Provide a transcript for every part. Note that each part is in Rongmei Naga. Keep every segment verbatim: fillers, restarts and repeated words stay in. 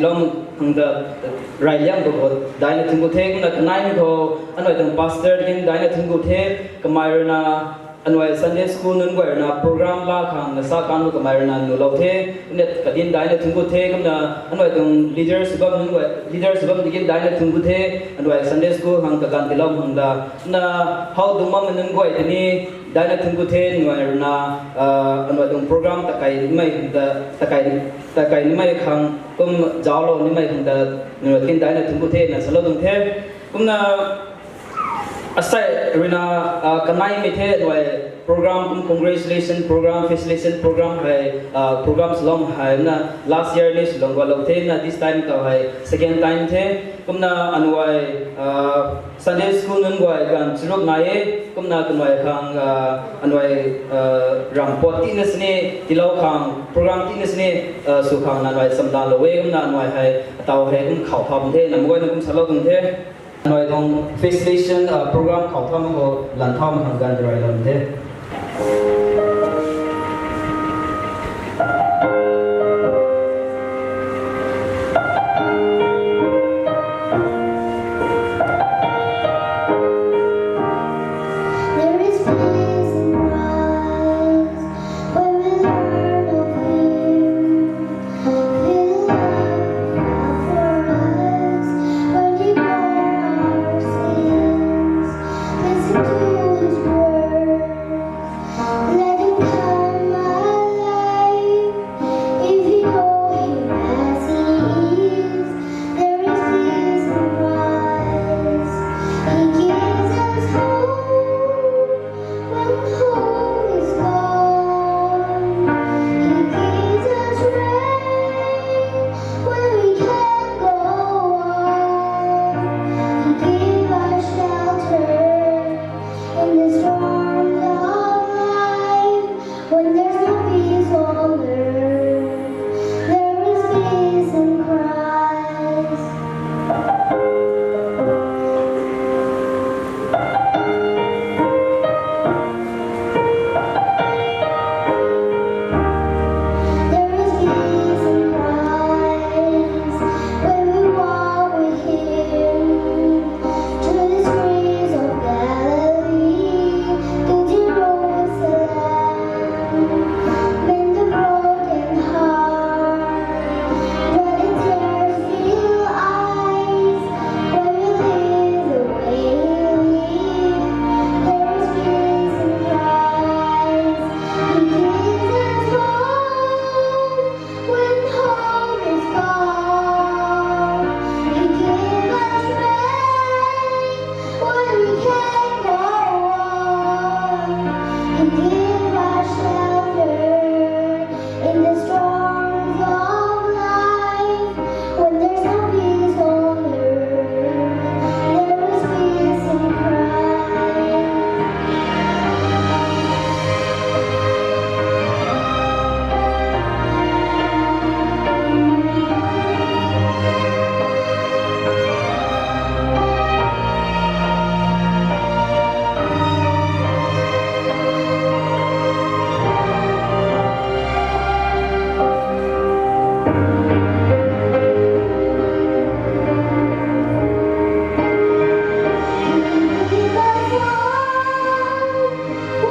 Lom hangda rai liang khou daina thunc ku the, kumna kanei khou anui tuang pastor kin daina thunc ku the, kamei ruina anui Sunday school nunc guay ruina program la khang na sa kan kamei ruina nulou the, kumna kadin daina thunc ku the, kumna anui tuang leaders bam nunc guay, leaders bam kin daina thunc ku the, anui Sunday school khang kaganv tilou hangda, na how dungc bam nunc guay tini daina thunc ku the, anui ruina, anui tuang program takai nimei hangda, takai, takai nimei khang kum zauclou nimei hangda, nunc kin daina thunc ku the na salou tuang the. Kumna asei ruina, kaneimei the, anui program kum congratulation program, facilitation program hei, program swlou hei na last year ni swlou gualou the na this time taw hei second time the. Kumna anui Sunday school nunc guay ganv charuk nai e, kumna kanui khang, anui ramh pat tina sini, tilou khang program tina sini, sw khang na anui chamdalou e, kumna anui hei ataw hei kum khou tham the, na mei guayna kum salou tuang the. Anui tuang facilitation program khou tham khou lan tham khang ganv rai lam the. There is peace in Christ when we learn of Him. His love for us, when He bore our sins. Listen to His word. Let Him come alive. If you know Him as He is, there is peace in Christ. He gives us hope when hope is gone. He gives us rain when we can't go on. He gives us shelter in the storms of life. When there's no peace on earth, there is peace in Christ. There is peace in Christ when we walk with Him. Through the streets of Galilee, to Jerusalem, mend the broken heart, dry the tears-filled eyes, where you live, the way you live, there is peace in Christ. He gives us hope when hope is gone. He gives us rain when we can't go on. He gives us shelter in the storms of life. When there's no peace on earth, there is peace in Christ.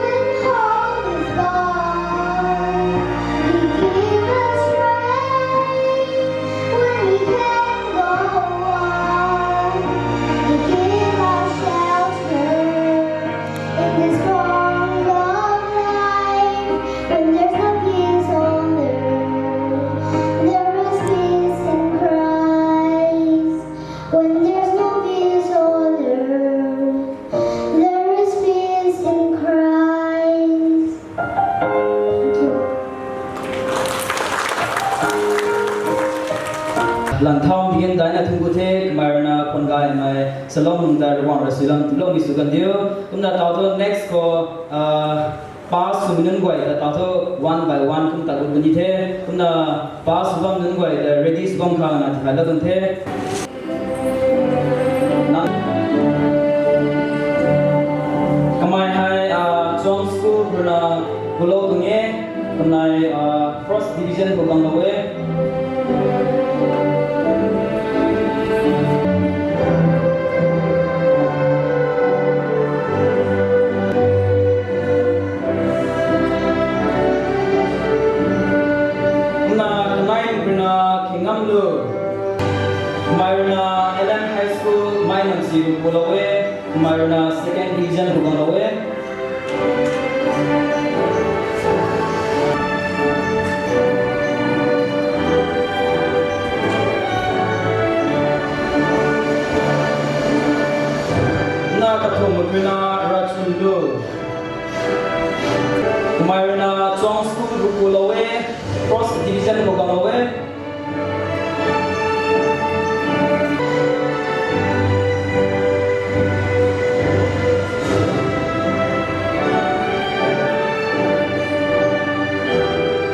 When hope is gone, He gives us strength. When we can't go on, He gives us shelter. In the storms of life, when there's no peace on earth, there is peace in Christ. When there's no peace on earth, there is peace in Christ. Thank you. Langthau tingin daina thungc ku the, kamei rui na khwan gaymei salou nunc ta Ravguangc rui suaihiam tiiloumei sw kan diu. Kumna taw thu next khou, ah, pass swmei nunc guay ta taw thu one by one kum ta gut puni the. Kumna pass sw bam nunc guay ta ready sw bam khang na tithaylou tuang the. Na, kamei hei, ah, Chuang School rui na gulou tuang e, kamei, ah, first division khou ganglou e. Guanglou e. Na kathumh mei rui na Rachunlu. Kamei rui na Chong School rui kulou e, First Division khou guanglou e.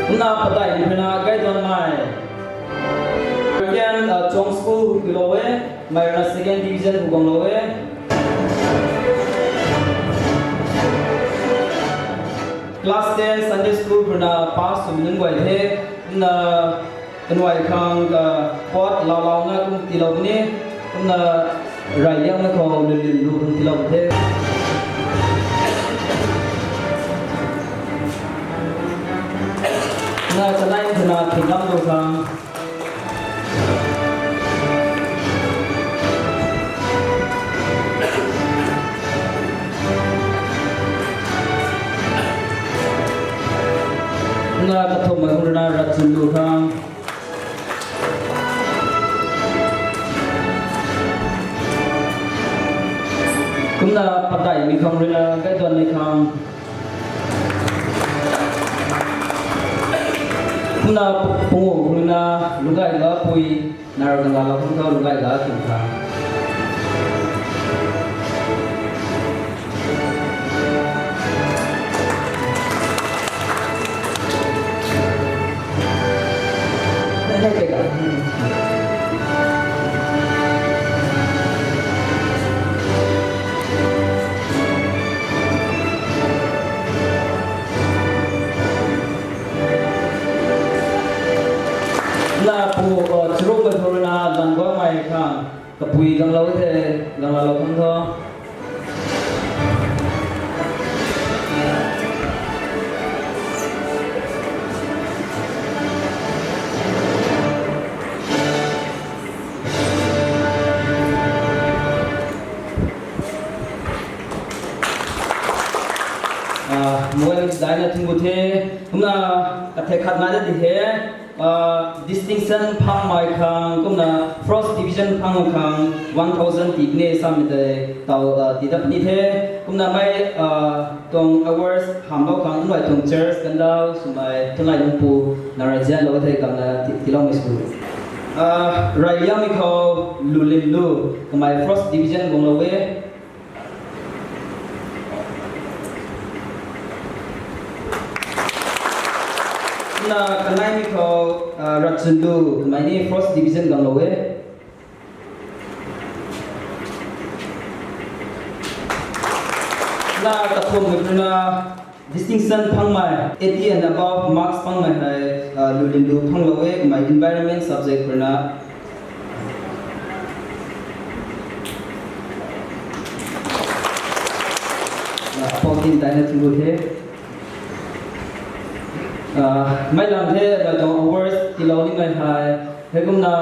Kumna padeih mei rui na Gaidonmei. Again, uh, Chong School rui kulou e, kamei rui na Second Division khou guanglou e. Class ten Sunday School rui na pass swmei nunc guay the, kumna kanuai khang, uh, pot lau lau na kum tiilou ni, kumna rey liangmei khou Lulin Lu kum tiilou the. Na kanei rui na Thinglam Lu khang. Na kathumh mei khang rui na Rachunlu khang. Kumna padeih mei khang rui na Gaidonmei khang. Kumna pungu khang rui na Lungaiga Pui, na rui ganglalou khang thu Lungaiga Kim khang. Na pu, uh, Churuk Bathur na Langguangmei khang kapui ganglou the, ganglalou khang tho. Ah, mobile daina thingbu the, kumna kathek khat nai da di he, ah, distinction phangmei khang, kumna first division phangmei khang, one thousand tii ni samei tei, tau, ah, tii dat puni the, kumna mei, ah, tuang awards hamlou khang, nruai tuang church kandau swmei Tunlai Lungpu, na rui zianlou the, kumna ti-, tiiloumei sw. Ah, rey liangmei khou Lulin Lu, kamei first division guanglou e. Na kaneimei khou, ah, Rachunlu, kamei ni first division guanglou e. Na kathumh mei rui na distinction phangmei, eighty and above marks phangmei hei, ah, Lulin Lu phanglou e, kamei environment subject rui na. Ah, apou tin daina thingbu the. Ah, mei lang the, mei tuang awards tiilou nimei hei, heikumna,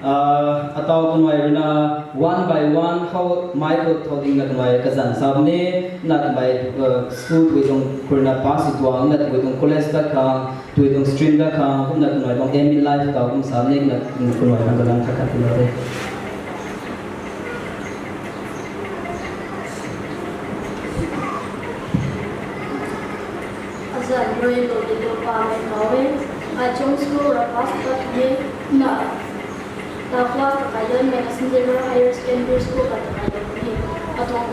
ah, atau kamei rui na one by one khou mei khou thau ding na kamei kazanc sa bam e, na kamei, ah, school tui tuang khou rui na pass sw tuang, na tui tuang college ta khang, tui tuang stream ta khang, kumna kamei tuang aim in life tau kum sa bam e, na kamei tuang kalam khat khat tiilou the. Azanc rui Lulin Lu Pamei khou e, ai Chong School rui pass pat ni na, tau class ta kai dan mei na Saint Xavier Higher Secondary School ta kai dan ni, atuang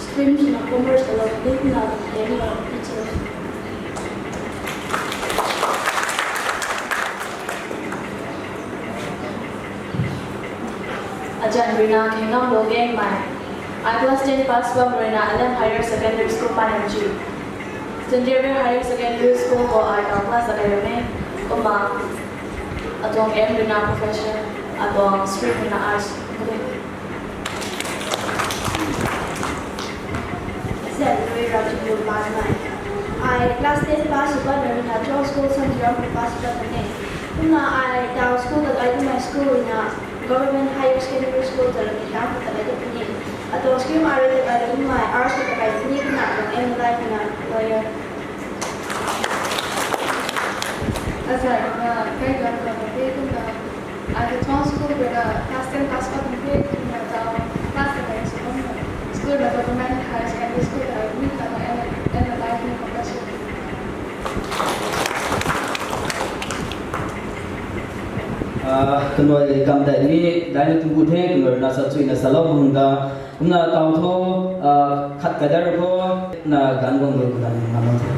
stream swna commerce ta lou ni na, then na teacher. Azanc rui na Khenglanglu Gangmei. Ai class ten pass bam rui na Alem Higher Secondary School Panamji. Saint Xavier Higher Secondary School khou ai tau class ta kai bam e. Kumna atuang aim rui na profession, atuang stream rui na arts. Azanc rui Rachunlu Banmei. Ai class ten pass sw bam rui na Chong School Sanjiram khou pass sw bam e. Kumna ai tau school ta kai bammei school rui na Government Higher Secondary School ta rui na tau ta kai bam e. Atuang stream ai rui ta kai bammei arts ta kai bam e. Ain lai na lawyer. Aza na kai gan na de kumna. Aza tuang school bera class ten pass pa tum the kumna tau class ten na school na school na government high secondary school na mi ta na ain ain lai na professor. Ah, kanoi kam tei ni daina tu bu the, kanoi na sa chui na sa lo hung da. Kumna tau tho, ah, khat kadar ko, na gan bang lu kudan na lo the.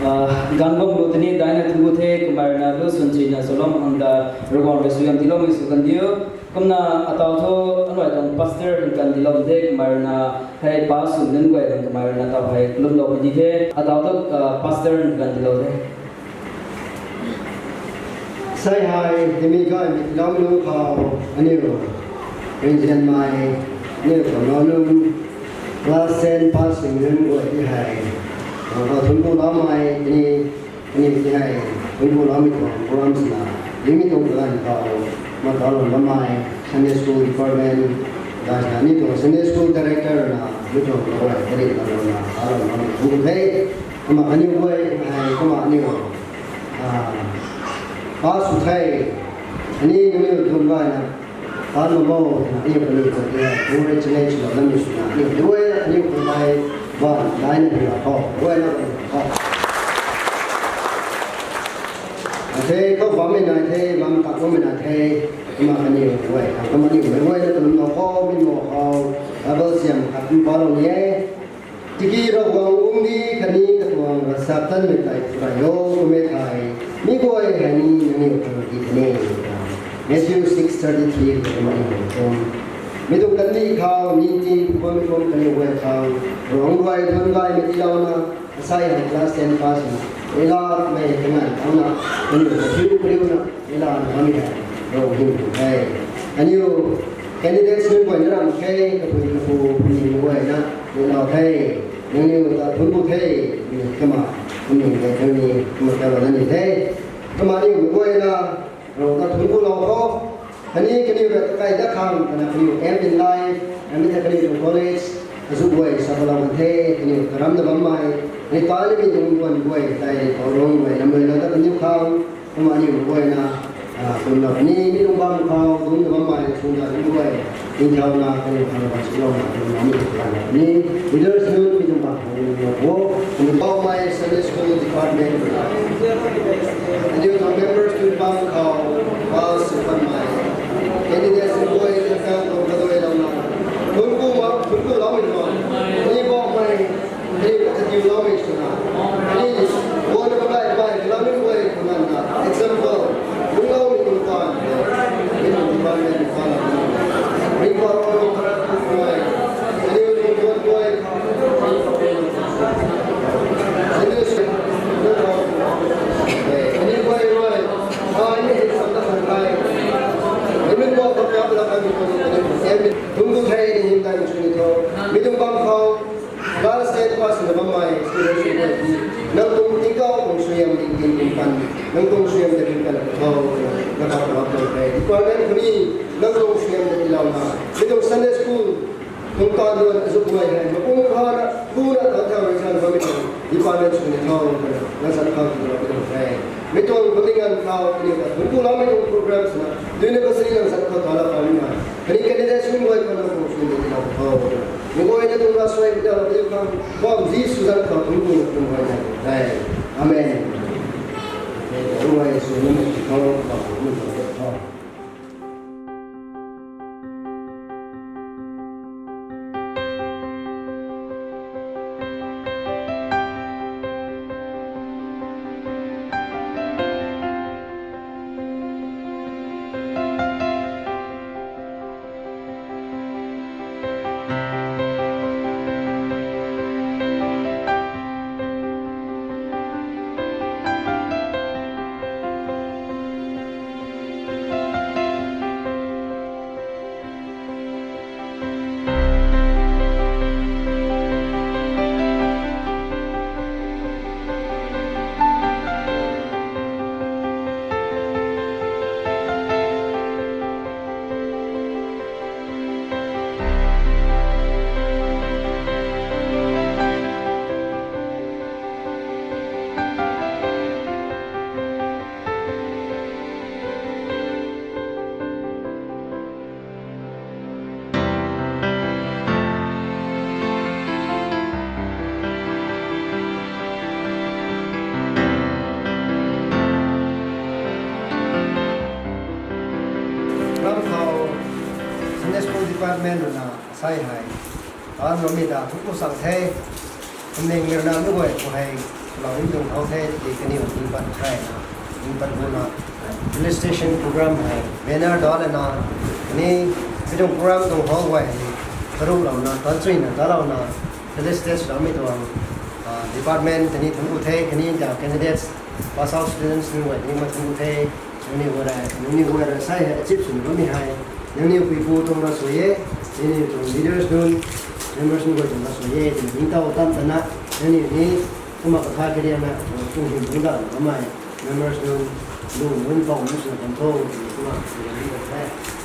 Ah, ganv bam lu tini daina thungu the, kamei rui na lu swn china salom hang da, Ravguangc rui suaihiam tiiloumei sw kan diu. Kumna atau thu, anuai tuang pastor hang kan tiilou the, kamei rui na hei pa swn nunc guay tuang kamei rui na tau hei lwmlou puni the, atau thu, ah, pastor hang kan tiilou the. Sei hei, timi gaymei tiiloumei nunc khou, aniu, rinzianmei, aniu tuang nunc, class ten pass swmei nunc guay ti hei, ah, thunc bu loumei, tini, Ni ti hei, Tungku Lamei tuang program swna, Lamei tuang kalan khou, ma talon bammei, Sunday School Department, guys na, ni tuang Sunday School Director na, ni tuang kawan, kari na lona, talon bammei, Tungku the, kumna kaniw guay, hei, kumna aniw, ah, pass sw the, ani kaniw tuang guay na, Tan mamo, aniu kaniw khou tei, congratulate swlou nami swna, aniu duai, aniu khou tei, ban, daina ni la khou, duaina ni la khou. Athe, khou bammei nai the, bam tak bammei nai the, kumna kaniw duai, kumna aniu duaina kalum na khou, mi mo khou, Bible siam khat kum palou ni e. Tiki Ravguangc guangcdic khatni katuang ravchaptatmei tei tw rai o, kum e thei, mi guay hei ni nangniw khang di kan e. Matthew six thirty-three khou kumna ni tuang. Mi tuang kandih khou, ni tin, kummei kum kaniw guay khang, Ravguangc guay thuanc gaymei tiilouna, asei hei class ten pass swna, ela mei kanganv thauna, kaniw kathiu kariuna, ela na mi hei, Ravguangc hym tu the. Aniu, candidates nunc guay na ram khe, kapui kapu, puni guay na, ni lau the, nangniw ta thuanc ku the, ni kumna, puni guay na ni, kumna kalou na ni the. Kumna aniu guay na, Ravguangc ta thuanc ku lou khou, khatni kaniw ta kai dat khang, kana kaniw aim in life, aim in kaniw tuang college, azu guay sa kalou kan the, kaniw karam na bammei, ni ta ni mi tuang guan guay, tei khou rong guay, namei lou ta kaniw khang, Kumna aniu guayna, ah, kumna ni, mi tuang bam khou, dungc na bammei, sungda dungc guay, ningthauna, kaniw khang bam swlouna, kumna ni, kumna ni, leaders nunc, mi tuang bam khou, kumna ni, kumna ni, Sunday School Department, aniu tuang members nunc bam khou, pass sw kanmei, candidates nunc guay, kang tuang kaduai louna, thuanc ku ma, thuanc ku loumei tuang, ni bammei, Ni katiuloumei swna, ni guangna bammei, bammei, kaloumei guay khou nganvna, example, lungcloumei tuang pan, ni tuang pan, ni tuang pan, ringcpouc rui, kharat khou guay, kaniw tuang guan guay, kaniw guay rui, ai ni hei sam ta khang kai, ni min guang khou kap la kami tuang, kaniw tuang, kaniw tuang, kaniw tuang, kaniw tuang, kaniw tuang, kaniw tuang, Class ten pass na bammei students nunc guay, nang tuang tingkauh tuang suaihiam ding ding ding pan, nang tuang suaihiam ta ding pan tho, na kha tuang tuang the. Department khou ni, nang tuang suaihiam ta tiilouna, mi tuang Sunday school, tuang tan duan azu guay hei, mapung kha na, tu na, tan thau rui san bammei tuang, department sw ni tho, na san khang tu na tuang the. Mi tuang khou tingganv khou, ni ta, thuanc ku loumei tuang program swna, duina kasini nang san khou tala pau ni na, khatni candidates nunc guay khou nang tuang suaihiam ta tiilou tho. Meic guayna tuang ravsuai mi ta la diu khang, bam Jisu zanc khou thuanc ku na tuang guay nai tei. Amen. Mei ta ruai sw nunc mei ti khou, bam nunc khou tho. Ram khou Sunday School Department rui na asei hei, tan bammei ta thuanc ku chang the. Kumning mirna mei guay khou hei, swlou ni tuang thau the, tiki kaniw ning pat the na, ning pat guna, felicitation program hei, banner dalana, ni, mi tuang program tuang hall guay hei, karuhlouna, tan chuina dalouna, felicitate swloumei tuang, ah, department tei ni thuanc ku the, khatni ta candidates, pass out students nunc guay ni ma thuanc ku the, nangniw guay rui, nangniw guay rui asei hei achieve swna bammei hei, nangniw puipu tuang ravsuai e, nangniw tuang leaders nunc, members nunc guay tuang ravsuai e, twna ningtow tan tana, nangniw ni, Kumna katha kariamna, kung hym bungc dam kamei, members nunc, lu nunc pau nunc swna kan tho, kumna kariam ni kan the.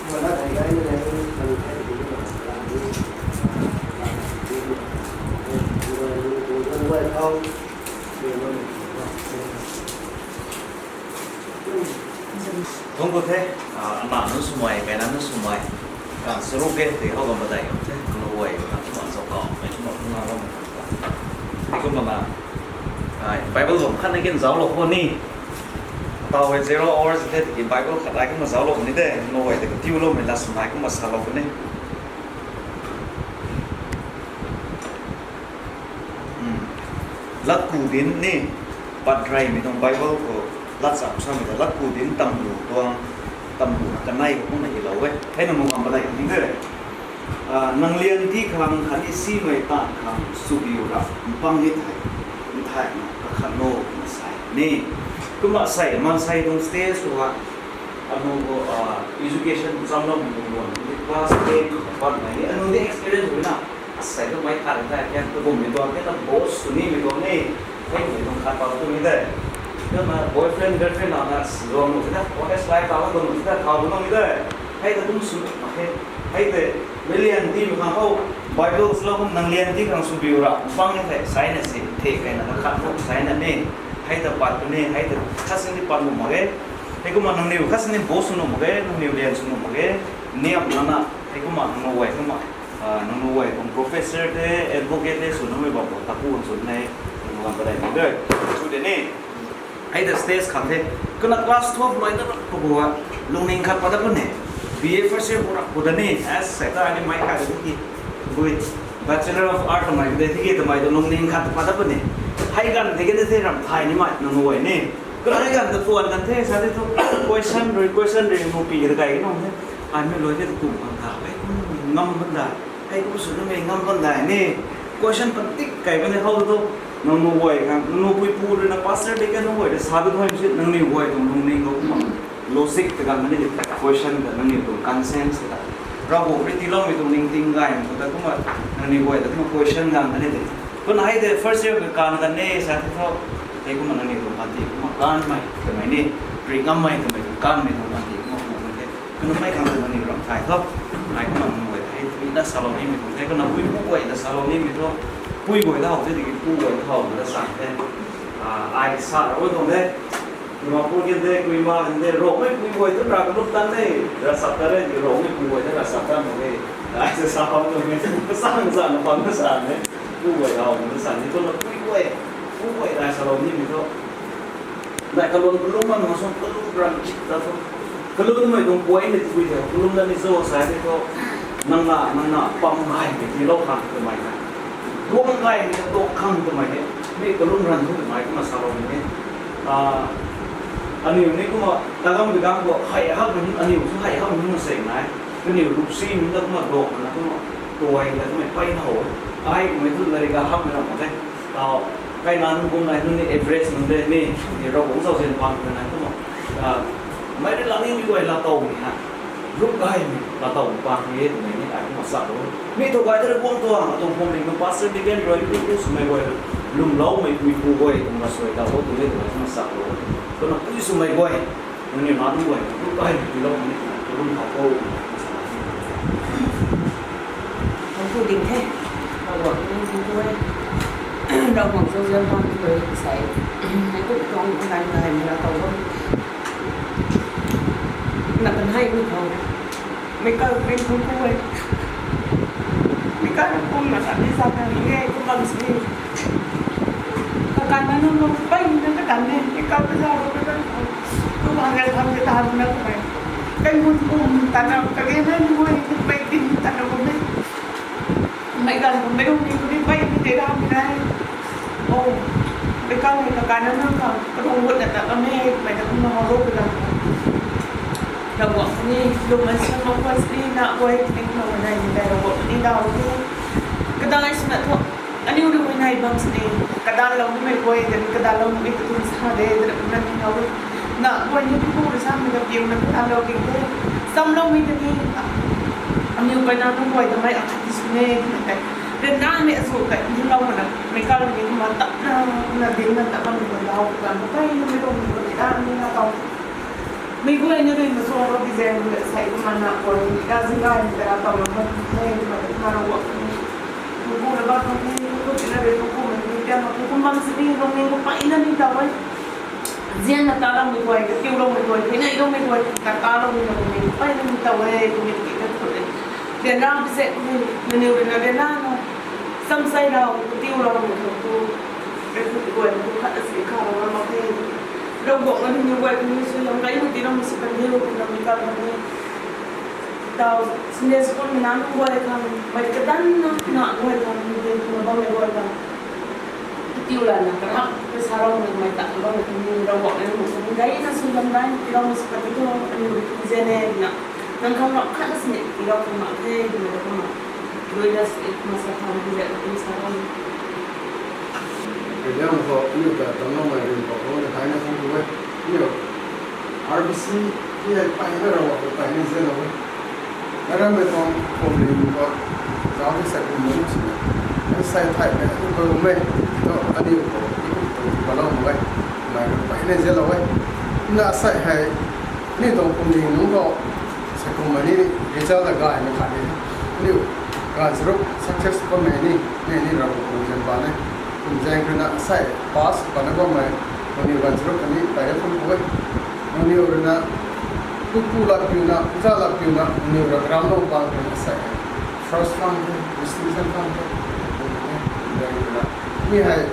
Kumna la thei gay ni le, kan thei di kumna la di, la di, kumna, kumna, kumna, kumna, kumna, kumna, kumna, Thungc ku the, ah, ama nunc swmei, kaina nunc swmei, kan saruk e, tei hou gam padeih gam the, nunc guay, kan swmei zauc kau, mei swmei nunc guay, hei kumna, ah, Bible bam khat na kin zauclou khou ni, taw hei zero hours the, tiki Bible khat ai kumna zauclou ni de, nunc guay tei katiuloumei lat swmei kumna salou ni. Hmm. Latku dinc ni, pat reymei tuang Bible khou, lat cham samei ta, latku dinc tamlu tuang, tamlu na kanei khou kumna hylou e. Hei nang mukam padeih ni de. Ah, nang lian ti khang khatni simei taanv khang swbiu ra, mpang ni thei, nthai na kakhat no, kumna sa ni. Kumna sei, maansei tuang stage khou ha, anu khou, ah, education chamloumei tuang luan, class ten khou patmei ni, anu ni experience hu na, asei tu mei khat ta, kian tu bum mei tuang, kian ta boss tu ni mei tuang ni, hei mei tuang khat pa tu ni de. Kumna boyfriend, girlfriend na na luang nu na, college life ta luang nu na, thau nu ni de. Hei ta kum sw mak khe. Hei tei, mi lian ti mi khang khou, Bible swlou kum nang lian ti khang swbiu ra, mpang ni thei, sai na si, the kei na kakhat khou, sai na ni, hei ta pat tu ni, hei ta khat sini pat nu mak ge. Hei kumna nangniw khat sini boss sw nu mak ge, nangniw lian sw nu mak ge, niam nana, hei kumna nang nu guay kumna, ah, nang nu guay kum professor the, advocate the, sw numei bam khou, taku ang sw ne, nang nu guay padeih mak ge, sw de ni. Hei ta stage khang the. Kumna class twelve luai na rak khou, lungning khat pat dat puni. B A first year khou rak khou da ni, as sei ta ni mei khat tiki, bui, Bachelor of Art twmei de tiki twmei tu lungning khat pat dat puni. Hei ganv tei kan the ram thay nimei nang nu guay ni. Kumna hei ganv ta tuan kan the, sa tei thu question rui, question rui mupi ta kai kan the. Ai mi luai tei tu kum kan tha, ai kum ngam kan da. Hei kum sw numei ngam kan dai ni. Question pantik kai kan the khou tu. Nang nu guay khang, nang nu puipu rui na pastor deacon nunc guay ta sa tu thoi si, nangniw guay tuang lungning khou kumna logic ta gang kan ni de, question ta nangniw tuang conscience ta. Ravguangc rui tiiloumei tuang ningting gaymei khou ta kumna, nangniw guay ta kumna question gang kan ni de. Kumna hei tei first year ka kan kan ni sa tei thu, hei kumna nangniw tuang panty kumna kanmei twmei ni, ri ngammei twmei tuang kanmei tuang panty kumna pu kan the. Kumna mei khang ta nangniw ram thay tho. Ai kumna nang guay hei, mi na salou nimei tuang the, kumna puipu guay ta salou nimei thu, pui guay ta how the, tiki pu guay ta how ta sa the. Ah, ai sa ra tuang the. Kumna pu kan the, kuima kan the, Rongmei pui guay tu ra kalup tan the, ravchap ta re, Rongmei pu guay tu ravchap tan mak ge. Ai sa sa how tuang the, kasang sa na pang na sa ne, pu guay how na sa ni, kumna pui guay, pu guay ai salou nimei thu. Nai kalum kalum man ma sung kalum ram chik ta thu. Kalum mei tuang point ni tui the, kalum na ni zo sa tei thu. Nang na, nang na pam gaymei tiilou khang twmei na. Duang gaymei ta duang khang twmei ni. Mi kalum ram thu twmei kumna salou ni. Ah, aniu ni kumna, tagam bi gang khou, hei hak ni, aniu thu hei hak ni na sei nai. Kaniw lupsi ni ta kumna duang na kumna, tuai na kumna pey na how. Ai kumna thu lairik a hak na ram the. Tau, kaina nunc kum nai nunc ni average nunc de ni, ni Ravguangc zauzian pang nai kumna. Ah, mei rui la nimei guay laatow ni ha. Luk gaymei laatow pang ni e twmei ni ai kumna sa lou. Mi thu guay ta rui guang tuang, atuang phwamling tuang pastor deacon rui, pu swmei guay, lwmloumei puipu guay, kumna suai ta lou twmei twmei kumna sa lou. Kumna pui swmei guay, nangniw nac nunc guay, luk gaymei tiilou ni, lwm khou khou. Thangc ku ding the. Ravguangc ni ding tu e. Ravguangc zauzian pang tu e, sai. Hei kum tuang nai nai mei laatow bam. Na kan hei ni khou. Mei kau ring thangc ku e. Mei kau kum na kan ni sa kan ni e, kum bam sini. Kakan na nunc nunc pey ni na kakan ni, mei kau ta zauc ru kakan. Tu bang rei tham tei tan na twmei. Kan bun kum tan na, kage na ni guay, mei tin tan na bun e. Mei ganv khou mei rui ni, mei ni tei ram ni nai. O, mei kau ni kakan na nunc khang, karung gut na ta kamei, mei ta kumna how ru kakan. Ravguangc ni, lwm man siam mak khwan sini na guay, ni kumna nai ni tei Ravguangc ni daw ni. Kadai swna thu, aniu rui nai bam sini, kadanlou nimei guay, dan kadanlou nimei katuang sa de, dan kumna ni how ru. Na guay ni pu rui samei ta piu na kadanlou ding the. Samloumei ta ni, aniu kaina nunc guay ta mei akhat ti sw ne, na tei. Ryanramei azu kai ni lou mana, mei kal ni kumna tap na, kumna din na tap na mei lou, kumna kai na mei lou, mei lou, mei lou, mei lou. Mei guay na rui na suang lou di zaeng rui sai kumna na guay ni ka zing gay ni tara tau na ma, mei kumna na rou guay ni. Kuku na ba kuku ni, kuku tina rui kuku mei ni, tia ma kuku bam sini, lou ni kuku pai na ni tau e. Zian na ta lou mei guay, ka tiu lou mei guay, ka nei lou mei guay, ka ta lou mei lou mei, pai na ni tau e, kumna ki ka tu e. Ryanra bi zek ni, naniw rui na ryanra na, sam sai rau, ka tiu rau mei lou tu, ka tu guay, ka tu khat asi kha rau na ma the. Rou guang na naniw guay, ka ni sui lam kai na ti na mei si ka ni, ka na mei ka na ni. Tau, Sunday school mei na nunc guay khang, mei kadan na, na guay khang, mei din na bam mei guay khang. Tiu la na, karap, ka sa rau na, mei ta, bam mei khang, rou guang na, mei sung, gay na sung lam dai, ti rau mei sung ka ti tu, ani mei tu zene na. Nang khang rap khat na sini, ti rau khang mak the, ti mei rau khang mak. Dui na sini, ma sa khang, ti zene, ti sa rau. Kaidiang khou, aniu ta tangloumei rin khou, khou na kai na khang tu e. Aniu, R B C, ni hei pai na rau, khou pai na zan lou e. Aram mei tuang, khou rin khou, zauc ni sai kum na sini. Ai sai thai mei, aniu khou mei, tu aniu khou, i kum tu, pa lou mei, mei pai na zan lou e. Na sai hei, ni tuang kum rin nunc khou, sai kum mei ni, result na gay na khat ni. Aniu, ganv charuk success pa mei ni, ni, ni rau kum zan pa ni. Kum zan rui na sai pass pa na bammei, nangniw ganv charuk khatni pai na kum khou e. Nangniw rui na, kuku lat piuna, uza lat piuna, nangniw rui ram lou bang rui na sai. First round the, distinction round the. Kum zan rui na. Mi hei,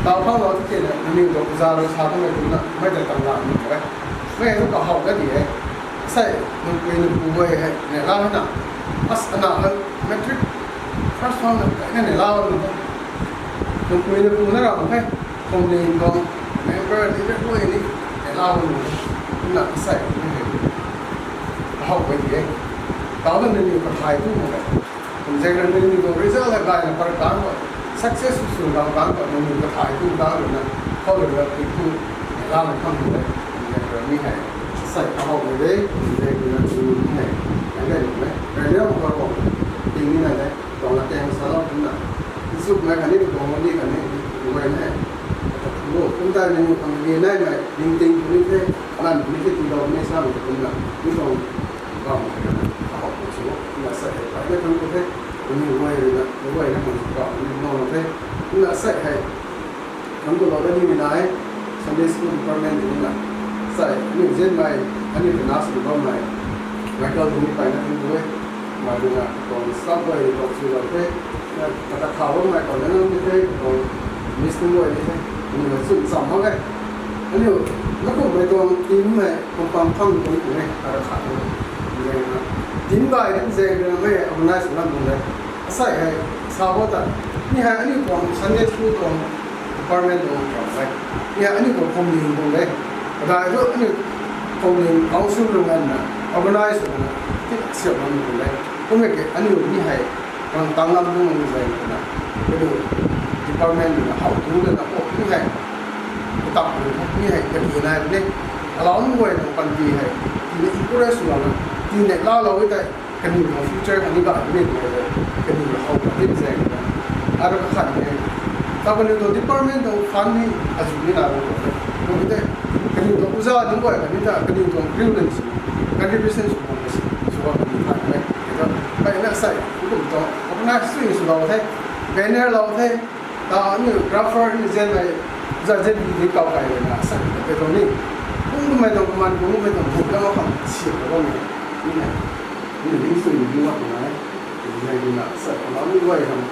tau phang lou tiki na, nangniw tuang uza rui sa kamei tu na, mei ta tang na ni khou e. Mei hei tu kahaw ka di e. Sai, nang pui nang pu guay hei, ne la hei na. As ana hei, matric, first round na, kai na ne la hei na. Nang pui nang pu na ram hei, khou ni tuang, member, leader guay ni, ne la hei na. Na sai, ni hei. Kahaw ka di e. Tau na nangniw kathay tu mak e. Kum zan rui nangniw tuang result la gay na par kan khou, success sw sw kan kan khou, nangniw kathay tu kan rui na, khou rui na, pi tu, la na khang tu e. Kum zan rui mi hei, sai kahaw mei de, kum zan rui na, mi hei, ai gay mei, ryanra khou, ting ni na de, tuang la keng sa lou kum na. Zuk mei khatni, tuang ni khatni, guay na e. Wo, kum ta nangniw khang ni nai mei, ning ting tu ni the, alan tu ni the, tingdau ni sa mei tu kum na, ni tuang, bam, kahaw kum sw, na sai hei, pai na khang tu the, aniu guay rui na, guay na kum sw bam, ni nang the, na sai hei, khang tu lou da ni mei na e, Sunday school department ni na, sai, aniu zin mei, aniu ta na sw bam mei, Michael tu ni pai na khang tu e, mei rui na, tuang staff guay rui tuang sw lou the, na, kata kha bam mei tuang na nang ni the, tuang miss tu guay ni the, aniu na sw cham mak e, aniu, na kum mei tuang team mei, Kum pang phang kum kum e, ara khat e. Zeng na. Team gay ni zeng na mei organize na kum e. Asai hei, sa bo ta. Ni hei aniu tuang Sunday school tuang department tuang tuang e. Ni hei aniu tuang kum ling tuang e. Kadai tu aniu kum ling council tuang na organize na. Ti siap na kum e. Kum e ke aniu ni hei. Kan tang lam tuang ni zeng na. Kadu department na how tu na ko ni hei. Tap ni hei kati na ni. Alau nunc guay nang panty hei, tina encourage sw lana, tina laalou e tei, kaniw tuang future khatni gay ni guay tei, kaniw na how khat ni zeng na. Aro kakhat ni, ta kaniw tuang department tuang fund ni azu ni na ro. Kum tei, kaniw tuang uza nunc guay khatni ta, kaniw tuang crew nunc si, contribution sw bam si, sw bam ni khat ni. Kata, pai na sai, kum tuang, organize sw sw lou the, banner lou the, ta aniu grapher ni zen mei, za zen bi ni kau kai na sa ni, kei tuang ni. Kum kum mei tuang kuman, kum kum mei tuang buk dang khang si ko ni. Ni na, ni ni sui ni mak na, ni na sa ko ni guay khang.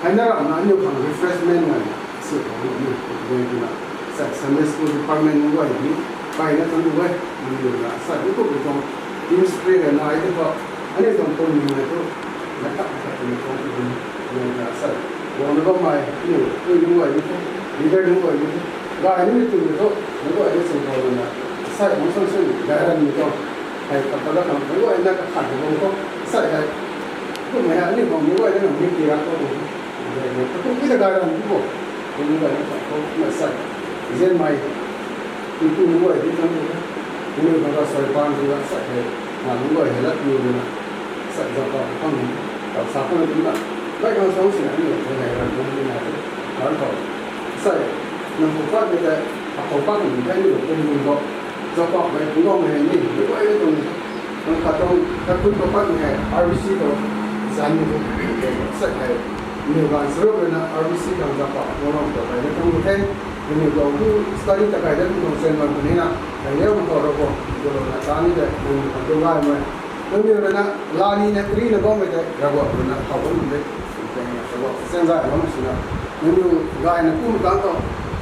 Hai na ram na aniu khang refreshment na, si ko ni, ni na sa Sunday school department ni guay ni, kai na tuang ni guay, ni na sa ni ko tuang, team spirit na ai ko, aniu tuang kum ni na tu, na tak tak ni tuang ni. Nang ta sai. Guang na bammei, ni, ni, ni guay ni the, leader ni guay ni the. Gay ni mi tu ni thu, ni guay ni sing guang na. Sai, mung sung sung, gay ran ni thu. Hei, kap ta da khang, ni guay na kakhat ni guang thu. Sai, hei. Kum hei, ni guang ni guay na mi ti rak thu. Gay ni, tu mi ta gay ran ni thu. Ni guay na khat thu, na sai. Zen mei. Ni tu ni guay ni thang ni the. Ni guay na sai pan ni na sai hei. Na ni guay hei lat ni na. Sai za pa khang ni. Kap sa khang ni na. Baih khang song sina aniu hei ram kum ni nai, kan khou, sai, nang khou pat ni tei, akhou pat ni tei ni kum ni khou, Japan mei kum ni hei ni, ni guay ni tuang, nang khat tuang, khat kun khou pat ni hei, R B C khou, zan ni khou, sai hei, aniu ganv suru rui na R B C khang Japan, kum ni khou kai ni tuang the, aniu tuang tu study ta kai ni tuang sen man ni na, kai ni kum khou ro khou, kum ni na ta ni tei, kum ni khou tu gaymei. Nangniw rui na, lani na, kari na bammei tei, Ravguangc rui na, khou bam de. Ravguangc chaeng gay bam sina. Nangniw gayna kum kang khou,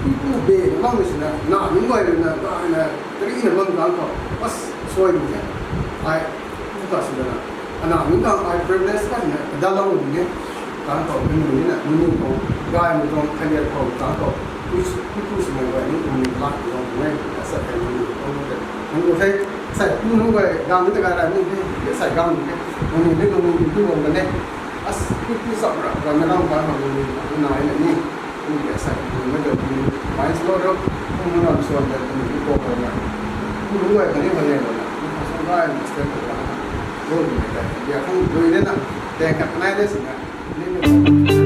ipu be na bammei sina, na nunc guay rui na, gayna, kari na bam kang khou. As, suai ni the. Ai, tu ta sina na. Ana nunc kang ai privilege ka sina, dalou ni the. Kang khou, nangniw ni na, nangniw khou, gaymei tuang, kaliat khou, kang khou. Ipu, ipu sina guay ni, nangniw lak ni tuang, nangniw, asa kai nangniw, nangniw the. Nangniw the. Sai, pu nunc guay, gang ni ta gay rai ni the, sai gang ni the. Nangniw ni, nangniw ni, nangniw ni, as, pu, pu sa ra, gang na lang ba, nangniw ni, nangniw na ni, ni, ni, sai, nangniw ni, nangniw ni, mai sa ro, nangniw na suan da, nangniw ni, ko, ko, na. Pu nunc guay, kani, kani, na. Ni, sa, guay, ni, step, ko, na. Lo, ni, ni, ya, khang, lo, ni, na. Teng, kat, nai, de, sina. Ni, ni,